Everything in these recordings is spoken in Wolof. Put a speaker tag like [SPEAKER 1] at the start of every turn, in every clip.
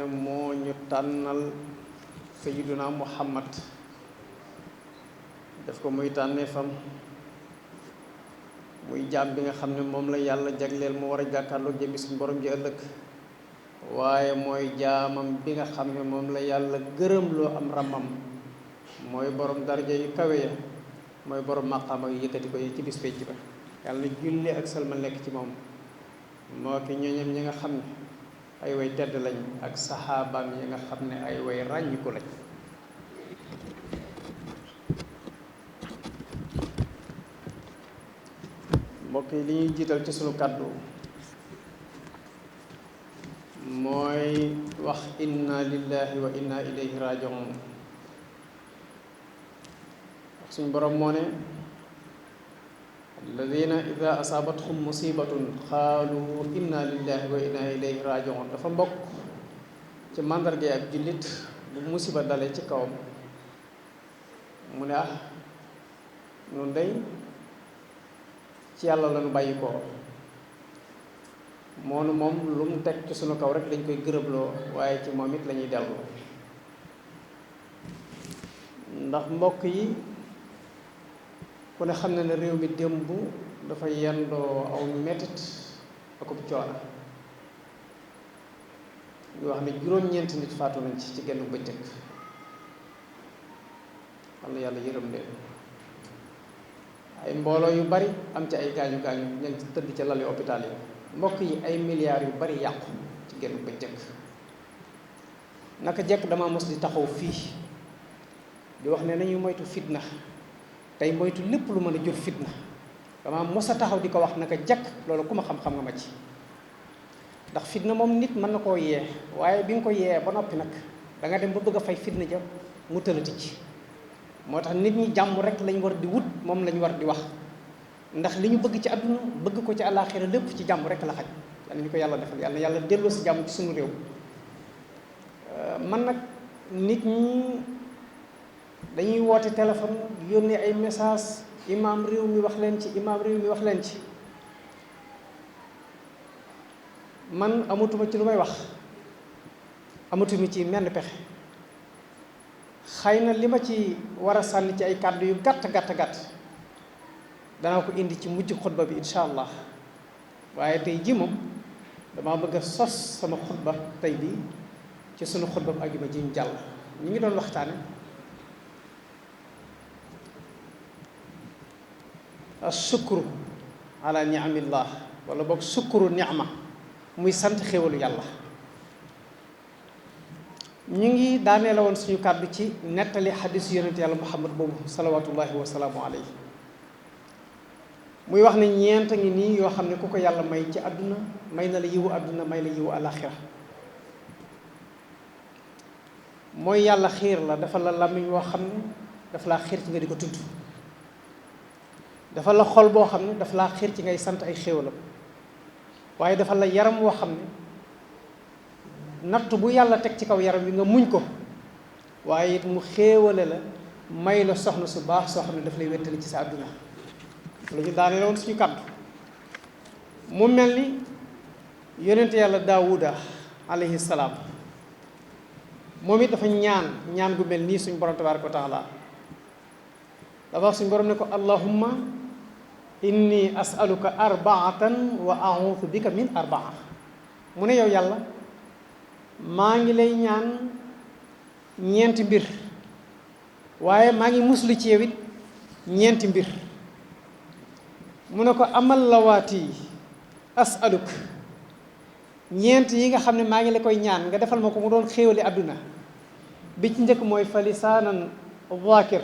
[SPEAKER 1] moo ñu tànnal sayyiduna Muhammad def ko muy tànneefam muy jaam bi nga xam ne moom la yàlla jagleel mu war a jàkkaarloo jëmmi suñu borom ji ëllëg waaye mooy jaamam bi nga xam ne moom la yàlla gërëm loo am ramam mooy borom daraja yu kawe ya mooy borom maqaama yu yëkkati ko yi ci bis pénc ba yàlla na julli ak salma nekk ci moom moo ki ñooñam ñi nga xam ne ay way tedd lañ ak saxaabaam yi nga xam ne ay way ràññiku lañ. mbokk yi li ñuy jiital ci sunu kàddu mooy wax inna lillahi wa inna ilayhi rajiun. suñu borom moo ne alladina ida asaabathum musibatun qaalu inna lillahi wa inna ilayhi rajiun. dafa mbokk ci màndarga ak jullit bu musiba dale ci kawam mu ne nun day ci yàlla lañu bàyyi ko moonu moom lu mu teg ci sunu kaw rek dañ koy gërëbloo waaye ci moom it la ñuy dellu. ndax mbokk yi ku ne xam na ne réew mi démb dafa yendoo aw mettit akub coono ñu wax ne juróom-ñeenti nit faatu nañ ci genn bëccëg. xam na yàlla yërëm leen. ay mbooloo yu bari am ci ay gaañu gaañu ña ngi tëdd ca lali hôpital yi. mbokk yi ay milliards yu bari yàqu ci genn bëccëg. naka jekk dama mos di taxaw fii di wax ne nañu moytu fitna tey moytu lépp lu mën a jur fitna dama mos a taxaw di ko wax naka jekk loolu ku ma xam-xam nga ma ci. ndax fitna moom nit mën na koo yee waaye bi nga ko yee ba noppi nag da nga dem ba bëgg a fay fitna ja mu tëlati ci. moo tax nit ñi jàmm rek lañ war di wut moom lañ war di wax ndax li ñu bëgg ci àdduna bëgg ko ci àllaaxira lépp ci jàmm rek la xaj. yàlla ñu ko yàlla defal yàlla yàlla delloo si jàmm ci suñu réew. man nag nit ñi dañuy woote téléphone yónnee ay message imaam réew mi wax leen ci imaam réew mi wax leen ci. man amatuma ci lu may wax amatuma ci menn pexe. xëy na li ma ci war a sànni ci ay kàddu yu gàtt danaa ko indi ci mujj xutba bi incha allah waaye tey ji moom dama bëgg a sos sama xutba tey bi ci sunu xutba bu àjjuma ji ñu jàll. ñu ngi doon waxtaane as-sukru ala ni'amillah wala boog sukru ni'ma muy sant xéwalu yàlla. ñu ngi daanee la woon suñu kàddu ci nettali xadisu yonent yàlla muhammad boobu salawatullahi wa salaamu alayhi muy wax ne ñeent ngi nii yoo xam ne ku ko yàlla may ci àdduna may na la yiwu àdduna may la yiwu àlaxira. mooy yàlla xiir la dafa la làmmiñ woo xam ne dafa laa xiir ci nga di ko tudd. dafa la xol boo xam ne dafa laa xiir ci ngay sant ay xéewalam waaye dafa la yaram woo xam ne natt bu yàlla teg ci kaw yaram wi nga muñ ko waaye it mu xéewale la may la soxna su baax soo xam ne daf lay wettali ci sa àdduna. lu ñu daane la woon suñu kàddu mu mel ni yonent yàlla daawuda alayhi salaam moom it dafa ñaan gu mel nii suñu borom tabaaraka wa taala dafa wax suñu borom ne ko allahumma inni as'aluka arbaatan wa a'udhu bika min arbaa. mu ne yow yàlla maa ngi lay ñaan ñeenti mbir waaye maa ngi muslu ci yow it ñeenti mbir. mu ne ko amal lawaati as'aluk ñeent yi nga xam ne maa ngi la koy ñaan nga defal ma ko mu doon xéewali àdduna bi ci njëkk mooy fa lisaanan zaakir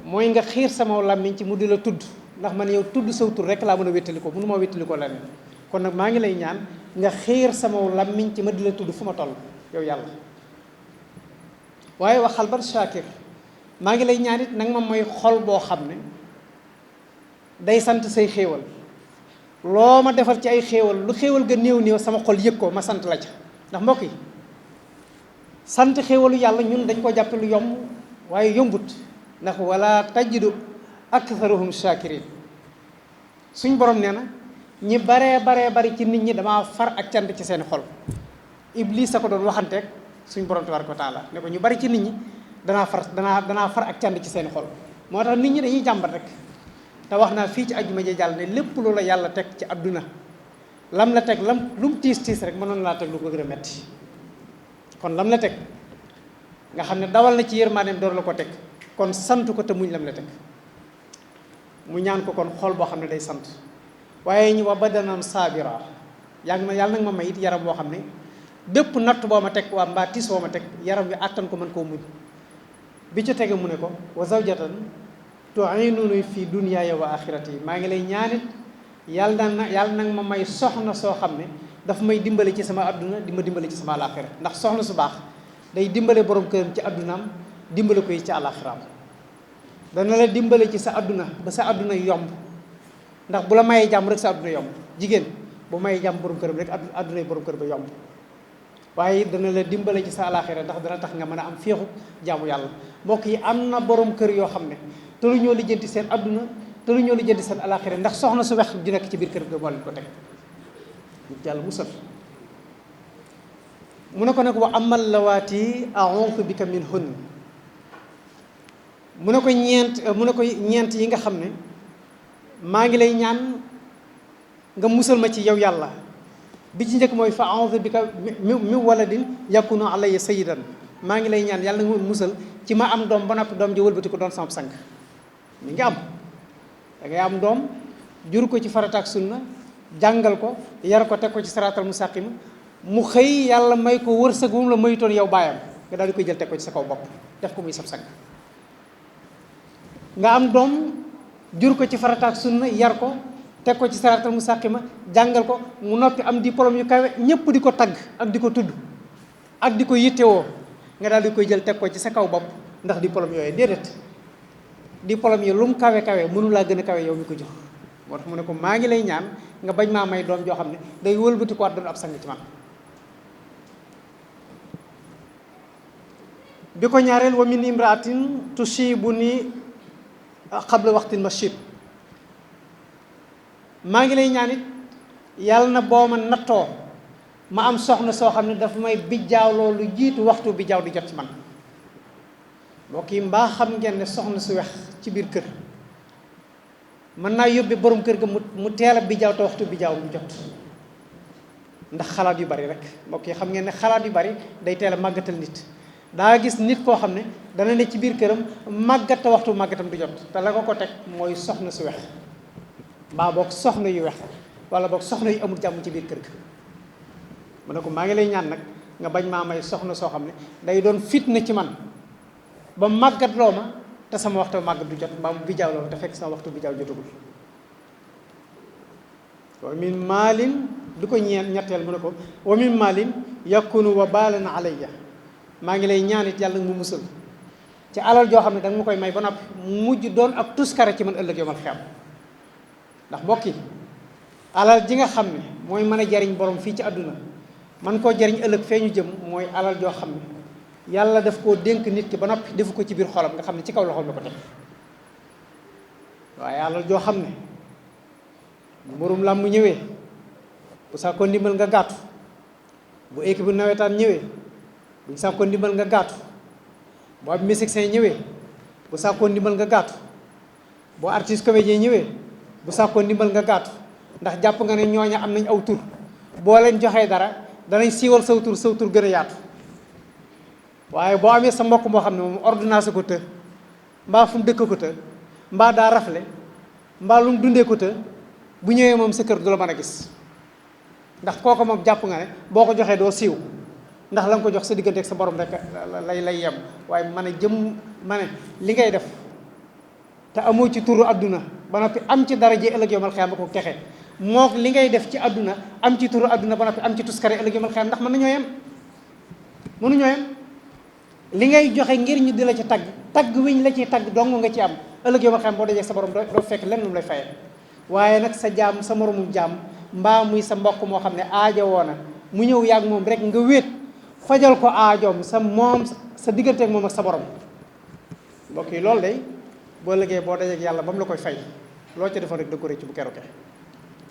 [SPEAKER 1] mooy nga xiir sama làmmiñ ci mu di la tudd ndax man yow tudd saw tur rek laa mën a wéttali ko mënu ma wéttali ko leneen kon nag maa ngi lay ñaan nga xiir sama làmmiñ ci ma di la tudd fu ma toll yow yàlla. waaye waxal ban shaakir maa ngi lay ñaan it nag ma mooy xol boo xam ne day sant say xéewal loo ma defal ci ay xéewal lu xéewal ga néew sama xol yëg ko ma sant la ca. ndax mbokk yi sant xéewalu yàlla ñun dañ ko jàppe lu yomb waaye yombut ndax wala tajidu aktharuhum shakirin. suñ borom nee na ñi baree bari ci nit ñi damaa far ak cant ci seen xol. Iblis a ko doon waxanteeg suñ borom tabaraka wa taala ne ko ñu bari ci nit ñi danaa far ak cànd ci seen xol moo tax nit ñi dañuy jàmbat rek te wax naa fii ci àjjuma ji jàll ne lépp lu la yàlla teg ci àdduna lam la teg lu mu tiis tiis rek mënoon laa teg lu ko gën a metti kon lam la teg nga xam ne dawal na ci yërmaaneem door la ko teg kon sant ko te muñ lam la teg mu ñaan ko kon xol boo xam ne day sant waaye ñu wa badanan saabira yàlla nag ma may it yaram boo xam ne bépp natt boo ma teg waa mbaa tiis boo ma teg yaram wi àttan ko mën koo muñ bi ci tege mu ne ko wa zawjatan tu'inuni fi dunyaaya wa axirati maa ngi lay ñaanit yàlla nag ma may soxna soo xam ne daf may dimbale ci sama adduna di ma dimbale ci sama alaxira ndax soxna su baax day dimbale borom këram ci addunaam dimbale ko yi ci alaxiraam dana la dimbale ci sa adduna ba sa adduna yomb ndax bu la mayee jàmm rek sa adduna yomb jigéen bu mayee jàmm borom këram rek adduna borom kër ba yomb waaye dana la dimbale ci sa alaxira ndax dana tax nga mën a am féexu jaamu yàlla mbokk yi am na borom kër yoo xam ne te lu ñoo lijjanti seen adduna te lu ñoo lijjanti seen alaxira ndax soxna su wex di nekk ci biir kër ga moo leen ko teg nit yàlla musal mu ne ko nag wa amal lawaati a'uudu bika min hunn mu ne ko ñeent yi nga xam ne maa ngi lay ñaan nga musal ma ci yow yàlla bi ci njëkk mooy fa a'uudu bika mi waladin yakunu alayya sayyidan maa ngi lay ñaan yàlla nga musal ci ma am doom ba noppi doom ji wëlbati ko doon sama sang mi ngi am da ngay am doom jur ko ci farata ak sunna jàngal ko yar ko teg ko ci saraatal mustaqim mu xëy yàlla may ko wërsëg wu mu la mayutoon yow baayam nga daal di koy jël teg ko ci sa kaw bopp def ko muy sab sang nga am doom jur ko ci farata ak sunna yar ko teg ko ci saraatal mustaqima jàngal ko mu noppi am diplôme yu kawe ñëpp di ko tagg ak di ko tudd ak di ko yittewoo nga daal di koy jël teg ko ci sa kaw bopp ndax diplôme yooyu déedéet diplôme yi lu mu kawe kawe mënu laa gën a kawe yow mi ko jox moo tax mu ne ko maa ngi lay ñaan nga bañ maa may doom joo xam ne day wëlbati ko waat doon ab sang ci man bi ko ñaareel wa min imraatin tushibuni qabla waxtin mashib maa ngi lay ñaan it yàlla na boo ma nattoo ma am soxna soo xam ne dafa may bijjaaw loolu jiitu waxtu bijjaaw di jot ci man mbokk yi mbaa xam ngeen ne soxna su wex ci biir kër mën naa yóbbe borom kër ga mu teel a bijjaaw te waxtu bijjaaw du jot ndax xalaat yu bari rek mbokk yi xam ngeen ne xalaat yu bari day teel a màggatal nit daa gis nit koo xam ne dana ne ci biir këram màggat te waxtu màggatam du jot te la ko teg mooy soxna su wex mbaa boog soxna yu wex wala boog soxna yu amul jàmm ci biir kër ga mu ne ko maa ngi lay ñaan nag nga bañ maa may soxna soo xam ne day doon fitna ci man ba màggat loo ma te sama waxtu màggat du jot mbaa mu bijaaw loo ma te fekk sama waxtu bijaaw jotagul wa min maalin du ko ñetteel mu ne ko wa min maalin yakunu wa baalan alayya maa ngi lay ñaan it yàlla mu musal ci alal joo xam ne danga ma koy may ba noppi mujj doon ak tuskare ci man ëllëg yomal xeam ndax mbokk yi alal ji nga xam ne mooy mën a jariñ borom fii ci àdduna man koo jariñ ëllëg fee ñu jëm mooy alal joo xam ne yàlla daf koo dénk nit ki ba noppi defu ko ci biir xolam nga xam ne ci kaw loxoom la ko teg waaye alal joo xam ne mburum làmb ñëwee bu sàkkoo ndimbal nga gàttu bu équipe bu nawetaan ñëwee bu sàkkoo ndimbal nga gàttu bu ab musicien ñëwee bu sàkkoo ndimbal nga gàttu bu artiste comédien ñëwee bu sàkkoo ndimbal nga gàttu ndax jàpp nga ne ñooña am nañ aw tur boo leen joxee dara danañ siiwal saw tur gën a yaatu waaye boo amee sa mbokk moo xam ne moom ordonnance ko të mbaa fu mu dëkk ko të mbaa daa rafle mbaa lu mu dundee ko të bu ñëwee moom sa kër du la mën a gis ndax kooku moom jàpp nga ne boo ko joxee doo siiw ndax la nga ko jox sa diggante ak sa borom rek lay yem waaye ma ne li ngay def te amoo ci turu adduna ba noppi am ci dara ji ëllëg yomal xiyam ba ko texe mook li ngay def ci adduna am ci turu adduna ba noppi am ci tuskare ëllëg yomal xiyam ndax mën nañoo yem mënuñoo yem li ngay joxe ngir ñu di la ci tagg wiñ la ciy tagg dong nga ci am ëllëg yomal xiyam boo dajee sa borom doo fekk lenn lu mu lay fayee waaye nag sa jaam sa moromu jaam mbaa muy sa mbokk moo xam ne aajo woona mu ñëw yàgg moom rek nga wéet fajal ko aajoom sa diggante ak moom ak sa borom mbokk yi loolu day boo liggéey boo dajeek yàlla ba mu la koy fay loo ci defoon rek da ko rëcc bu keroke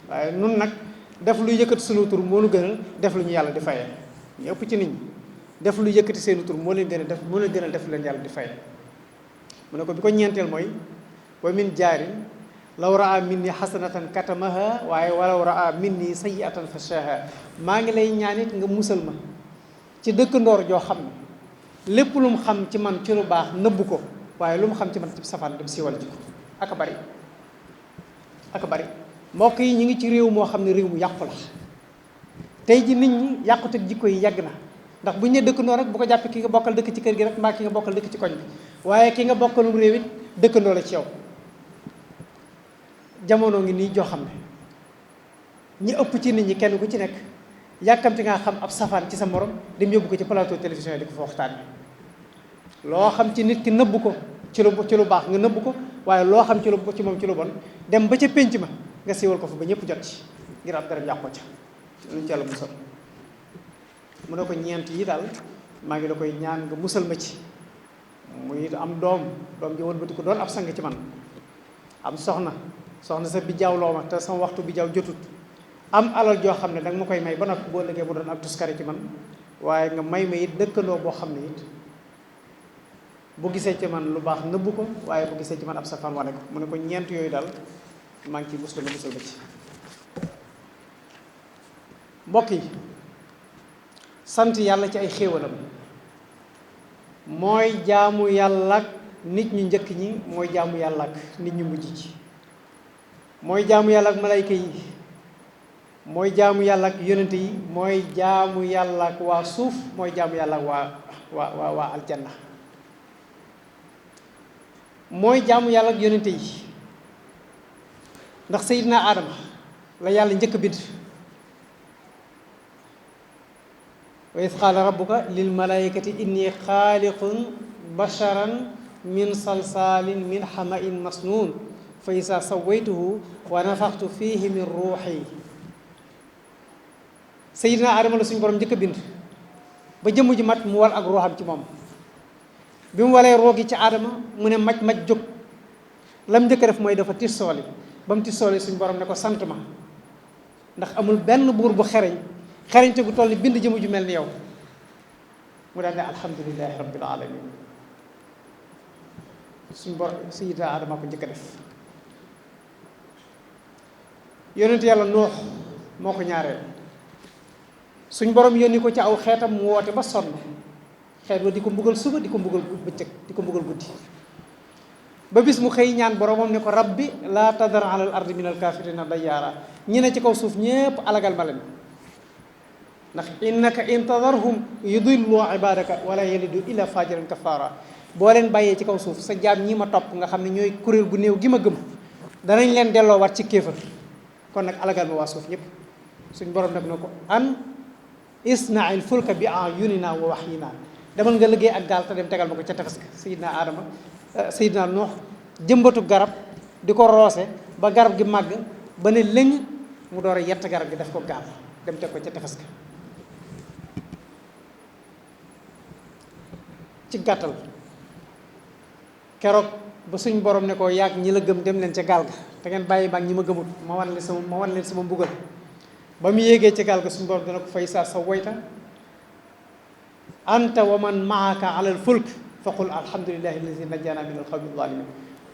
[SPEAKER 1] waaye nun nag def lu yëkkati sunu tur moo nu gënal def lu ñu yàlla di fayee ñu ëpp ci nit ñi def lu yëkkati seeni tur moo leen gën a def leen yàlla di fay. mu ne ko bi ko ñeenteel mooy wa min jaarin law raa minni xasanatan katamaha waaye walaw raa minni sayyi'atan fashaha. maa ngi lay ñaan it nga musal ma ci dëkkandoor joo xam ne lépp lu mu xam ci man ci lu baax nëbbu ko waaye lu mu xam ci man ci safaan dem siiwal ji ko. aka bari mbokk yi ñu ngi ci réew moo xam ne réew mu yàqu la tey ji nit ñi yàquteg jikko yi yàgg na ndax bu ñu ne dëkkandoo rek bu ko jàppee ki nga bokkal dëkk ci kër gi rek mbaa ki nga bokkal dëkk ci koñ bi waaye ki nga bokkalum réew it dëkkandoo la ci yow. jamono ngi nii joo xam ne ñi ëpp ci nit ñi kenn ku ci nekk yàkkamti ngaa xam ab safaan ci sa morom dem yóbbu ko ci plateau télévision yi di ko fa waxtaan loo xam ci nit ki nëbbu ko ci lu baax nga nëbbu ko waaye loo xam ci moom ci lu bon dem ba ca pénc ma nga siiwal ko fa ba ñëpp jot ci ngir ab dara yàqoo ca luñ ci yàlla musal. mu ne ko ñeent yi daal maa ngi la koy ñaan nga musal ma ci muy am doom ji wëlbati ko doon ab sang ci man, am soxna sa bi jaaw loo ma te sama waxtu bi jaaw jotut, am alal joo xam ne danga ma koy may ba noppi boo liggéey mu doon ab tuskare ci man, waaye nga may ma it dëkkandoo boo xam ne it bu gisee ci man lu baax nëbbu ko waaye bu gisee ci man ab safaan wane ko. mu ne ko ñeent yooyu daal maa ngi ciy musal ma ci mbokk yi. sant yàlla ci ay xéewalam mooy jaamu yàlla ak nit ñu njëkk ñi, mooy jaamu yàlla ak nit ñu mujj ci, mooy jaamu yàlla ak malayka yi, mooy jaamu yàlla ak yonente yi, mooy jaamu yàlla ak waa suuf, mooy jaamu yàlla ak waa aljanna, mooy jaamu yàlla ak yonente yi. ndax Seydina Adama la yàlla njëkk a bind. wa iz qaala rabbuka lil malaikati inni xaaliqun basharan min salsaalin min xama'in masnuun fa izaa sawaytuhu wa nafaxtu fiihi min ruuxi. Seydina Adama la suñu borom njëkk a bind ba jëmm ji mat mu wal ak ruuxam ci moom. bi mu walee roogi ci Adama mu ne maj jóg lam njëkk a def mooy dafa tissooli ba mu tissooli suñu borom ne ko sant ma ndax amul benn buur bu xereñte gu toll ni bind jëmu ju mel ni yow. mu daal ne alhamdulilahi rabbil alamin. suñ borom Sayyidina Adama ko njëkk a def. yonent yàlla Nuux moo ko ñaareel. suñ borom yónni ko ci aw xeetam mu woote ba sonn xeet wa di ko mbugal suba di ko mbugal bëccëg di ko mbugal guddi ba bis mu xëy ñaan boromam ne ko rabbi laa tadar ala al ardi min al kafirina dayyaara. ñi ne ci kaw suuf ñépp alagal ma leen ndax innaka in tadarhum yudillu ibadaka wala yalidu illa fajiran kafara. boo leen bàyyee ci kaw suuf sa jaam ñi ma topp nga xam ne ñooy kuréel gu néew gi ma gëm danañ leen delloo wat ci kéefër kon nag alagal ma waa suuf ñëpp. suñ borom nag ne ko an isna'il fulka bi ayunina wa wahyina. demal nga liggéey ak gaal te dem tegal ma ko ca tefes ga. Seydina Nuux jëmbatu garab di ko roose ba garab gi màgg ba ne lëñ mu door a yett garab gi def ko gaal dem teg ko ca tefes ga. ci gàttal keroog ba suñ borom ne ko yàgg ñi la gëm dem leen ca gaal ga te ngeen bàyyi baag ñi ma gëmut ma wan leen sama mbugal. ba mu yéegee ci gaal ga suñ borom dana ko fay saa sa woyta anta wa man maaka ala al fulk fa qul alhamdulillahi alladi najjana min al qawmi zalimin.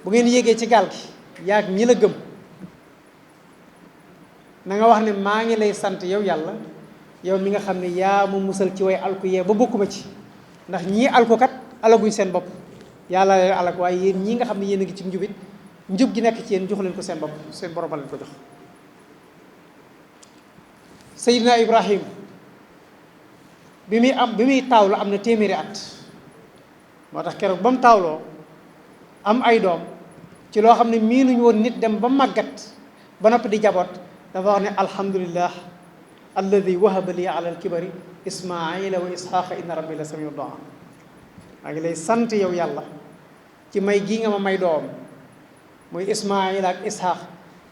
[SPEAKER 1] bu ngeen yéegee ci gaal gi yàgg ñi la gëm na nga wax ne maa ngi lay sant yow yàlla yow mi nga xam ne yaa ma musal ci way alku yee ba bokkuma ci. ndax ñii alkukat alaguñ seen bopp yàlla leen alag waaye yéen ñii nga xam ne yéen a ngi ci njubit njub gi nekk ci yéen jox leen ko seen bopp seen borom a leen ko jox. Seydina Ibrahim bi muy taawlu am na téeméeri at moo tax keroog ba mu taawloo am ay doom ci loo xam ne miinuñu woon nit dem ba màggat ba noppi di jaboot dafa wax ne alhamdulillah alladi wahaba li ala alkibari ismaila wa isxaqa inna rabbi la samiu du'a. maa ngi lay sant yow yàlla ci may gii nga ma may doom muy ismaila ak isxaq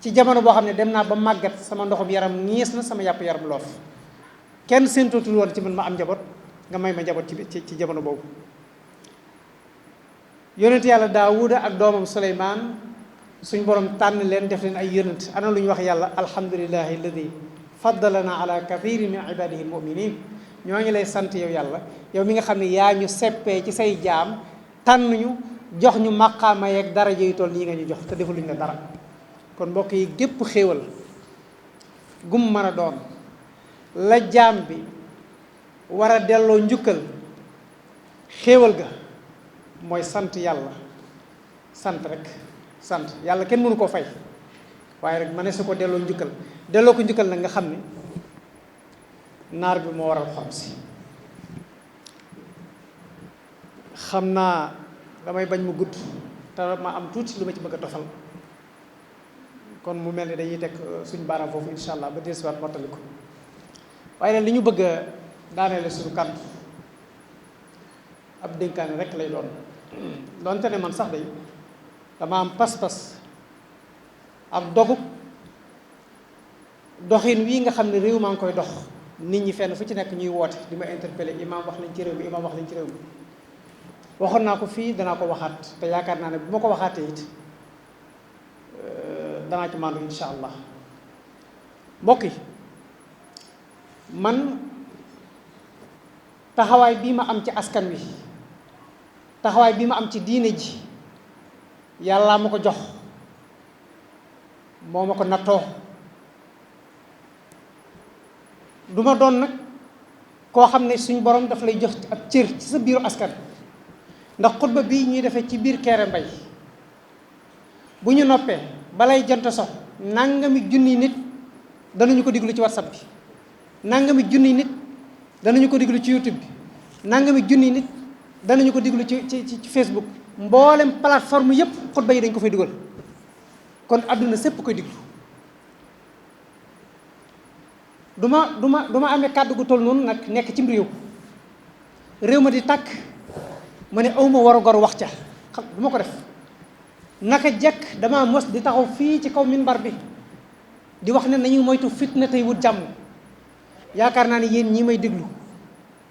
[SPEAKER 1] ci jamono boo xam ne dem naa ba màggat sama ndoxum yaram ñiis na sama yàpp yaram loof kenn séentootul woon ci man ma am njaboot nga may ma njaboot ci jamono boobu. yonent yàlla daawuda ak doomam suleymaan suñ borom tànn leen def leen ay yonent ana lu ñu wax yàlla alhamdulillahi alladi faddalana ala kathirin min ibadihi almuminin ñoo ngi lay sant yow yàlla yow mi nga xam ne yaa ñu seppee ci say jaam tànn ñu jox ñu maqaama yeeg daraja yu toll nii nga ñu jox te defaluñ la dara. kon mbokk yi gépp xéewal gum mën a doon la jaam bi war a delloo njukkal xéewal ga mooy sant yàlla sant rek sant yàlla kenn mënu koo fay waaye rek ma ne su ko delloo njukkal delloo ko njukkal nag nga xam ne naar bi moo waral xorom si xam naa damay bañ mu gudd te ma am tuuti lu ma ci bëgg a tofal kon mu mel ni dañuy teg suñu baaraam foofu incha allah ba dellusiwaat mottali ko waaye nag li ñu bëgg a daaneele suñu kàddu ab dénkaane rek lay doon doonte ne man sax day dama am pas-pas ak dogu doxin wii nga xam ne réew maa ngi koy dox nit ñi fenn fu ci nekk ñuy woote di ma interpellé imaam wax lañ ci réew mi imaam wax lañ ci réew mi waxoon naa ko fii danaa ko waxaat te yaakaar naa ne bu ma ko waxaatee it danaa ci maandu insha allah mbokk yi man taxawaay bii ma am ci askan wi taxawaay bii ma am ci diine ji yàlla ma ko jox moo ma ko nattoo du ma doon nag koo xam ne suñ borom daf lay jox ab cër ci sa biiru askan ndax xutba bii ñuy defee ci biir Kéré Mbay bu ñu noppee balay jant so nangami junni nit danañu ko diglu ci WhatsApp bi nangami junni nit danañu ko diglu ci YouTube bi nangami junni nit danañu ko diglu ci Facebook mboolem plateforme yépp xutba yi dañ ko fay dugal kon àdduna sépp koy diglu du ma amee kàddu gu toll noonu nag nekk cim réew ma di tàkk ma ne awma war a gor wax ca xam du ma ko def naka jekk dama mos di taxaw fii ci kaw minbar bi di wax ne nañu moytu fitna tey wut jàmm yaakaar naa ne yéen ñi may déglu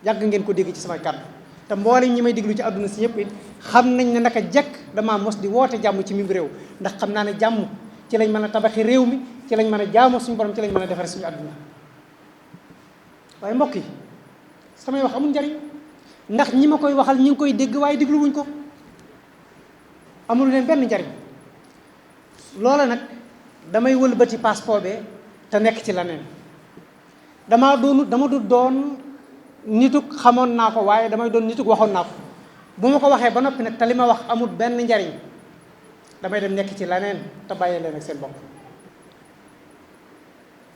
[SPEAKER 1] yàgg ngeen ko dégg ci samay kàddu te mboolem ñi may déglu ci àdduna si yëpp it xam nañ ne naka jekk damaa mos di woote jàmm ci mim réew ndax xam naa ne jàmm ci lañ mën a tabaxi réew mi ci lañ mën a jaamoo suñu borom ci lañ mën a defare suñu àdduna waaye mbokk yi samay wax amul njariñ ndax ñi ma koy waxal ñi ngi koy dégg waaye déglu wuñ ko amul leen benn njariñ loola nag damay wëlbati passeport be te nekk ci leneen dama du doon nituk xamoon naa ko waaye damay doon nituk waxoon naa ko bu ma ko waxee ba noppi nag te li ma wax amul benn njariñ damay dem nekk ci leneen te bàyyee leen ak seen bopp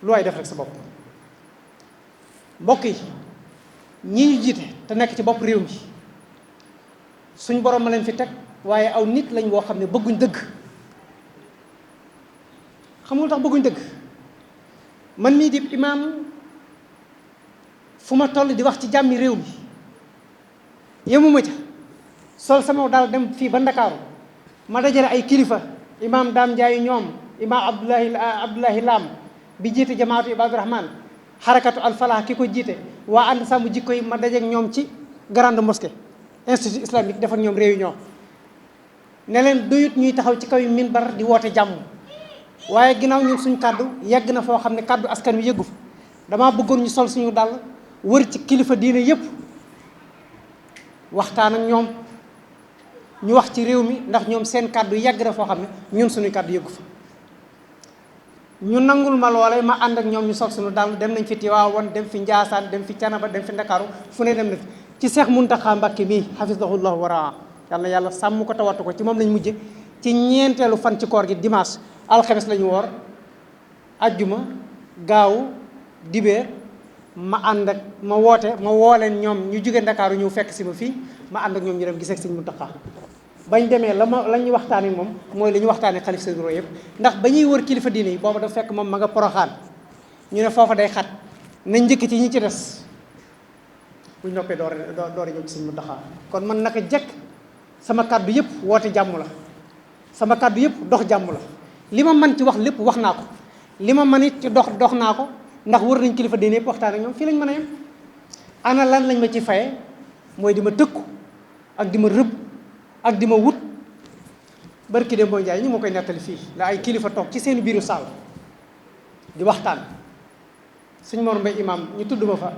[SPEAKER 1] lu waay def rek sa bopp mbokk yi ñi ñu jiite te nekk ci bopp réew mi suñ borom ma leen fi teg waaye aw nit lañ woo xam ne bëgguñ dëgg xamul tax bëgguñ dëgg man mii di imaam fu ma toll di wax ci jàmmi réew mi yemuma ca sol sama daal dem fii ba Ndakaaru ma dajale ay kilifa imaam Daam Njaay ñoom imaam Abdoulahi Lam bi jiite jamaatu Ibaadu Rahman xarakatu alfalah ki ko jiite waa ànd sàmm jikko yi ma dajeek ñoom ci grande mosquée institut islamique def ak ñoom réunion ne leen doyut ñuy taxaw ci kaw yi minbar di woote jàmm waaye ginnaaw ñun suñ kàddu yegg na foo xam ne kàddu askan wi yëggu fa damaa bëggoon ñu sol suñu dàll wër ci kilifa diine yépp waxtaan ak ñoom ñu wax ci réew mi ndax ñoom seen kàddu yegg na foo xam ne ñun suñuy kàddu yëggu fa ñu nangul ma loole ma ànd ak ñoom ñu sol suñu dàll dem nañ fi Tiwaawan dem fi Njaasaan dem fi Canaba dem fi Ndakaaru fu ne dem na fi ci Seex Muntaxa Mbàkke mii xafisahullahu wa raa yàlla na yàlla sàmm ko tawatu ko ci moom lañ mujje ci ñeenteelu fan ci koor gi dimanche alxames lañu woor ajjuma gaawu dibeer ma ànd ak ma woo leen ñoom ñu jóge Ndakaaru ñëw fekk si ma fii ma ànd ak ñoom ñu dem gisee ak Sëñ Muntaxa bañ demee la ñuy waxtaanee moom mooy li ñu waxtaanee xalif généraux yëpp ndax ba ñuy wër kilifa diine yi booba dafa fekk moom ma nga Poroxaan ñu ne foofa day xat nañ njëkk ci ñi ci des bu ñu noppee door a ñëw ci Sëñ Muntaxa kon man naka jekk sama kàddu yëpp woote jàmm la sama kàddu yëpp dox jàmm la li ma mën ci wax lépp wax naa ko li ma mën it ci dox naa ko ndax wër nañ kilifa diine yëpp waxtaan ak ñoom fii lañ mën a yem ana lan lañ ma ci faye mooy di ma tëkku ak di ma rëbb ak di ma wut barki dem boo njaay ñu ma koy nettali fii la ay kilifa toog ci seen biiru saal di waxtaan Sëñ Mor Mbay imam ñu tudd ma fa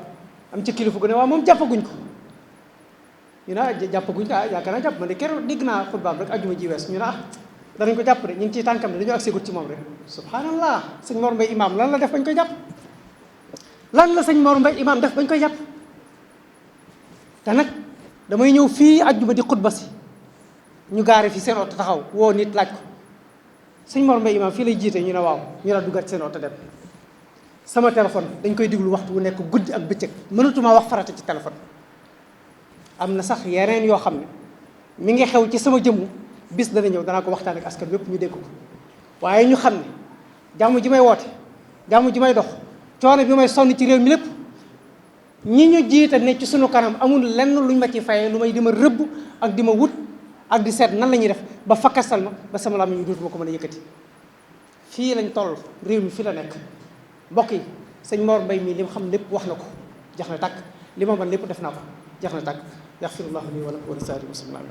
[SPEAKER 1] am ci kilifa gu ne waaw moom jàppaguñ ko ñu ne jàppaguñ ko yaakaar naa jàpp man de keroog dégg naa xutbaam rek ajjuma ji wees ñu ne danañ ko jàpp de ñu ngi ciy tànkam ne dañoo agsi gut ci moom rek subhanallah sëñ Mor Mbaye imam lan la def bañ koy jàpp lan la sëñ Mor Mbaye imam def bañ koy jàpp te nag damay ñëw fii ajjuma di xutba si ñu gaare fi seen oto taxaw woo nit laaj ko sëñ Mor Mbaye imam fii lay jiite ñu ne waaw ñu la duggaat seen oto dem sama téléphone dañ koy diglu waxtu bu nekk guddi ak bëccëg mënatuma wax farata ci téléphone am na sax yeneen yoo xam ne mi ngi xew ci sama jëmm bis dana ñëw danaa ko waxtaan ak askan yépp ñu dégg ko waaye ñu xam ne jàmm ji may woote jàmm ji may dox coono bi may sonn ci réew mi lépp ñi ñu jiite ne ci sunu kanam amul lenn luñ ma ci fayee lu may di ma rëbb ak di ma wut ak di seet nan la ñuy def ba fakkastal ma ba sama làmmiñ ñu dootuma ko mën a yëkkati fii lañ toll réew mi fii la nekk mbokk yi sëñ Mor Mbaye mii li mu xam lépp wax na ko jax na tàkk li ma mën lépp def naa ko jax na tàkk yaxfirullahu li wa lakum wa li saa'iril muslimiin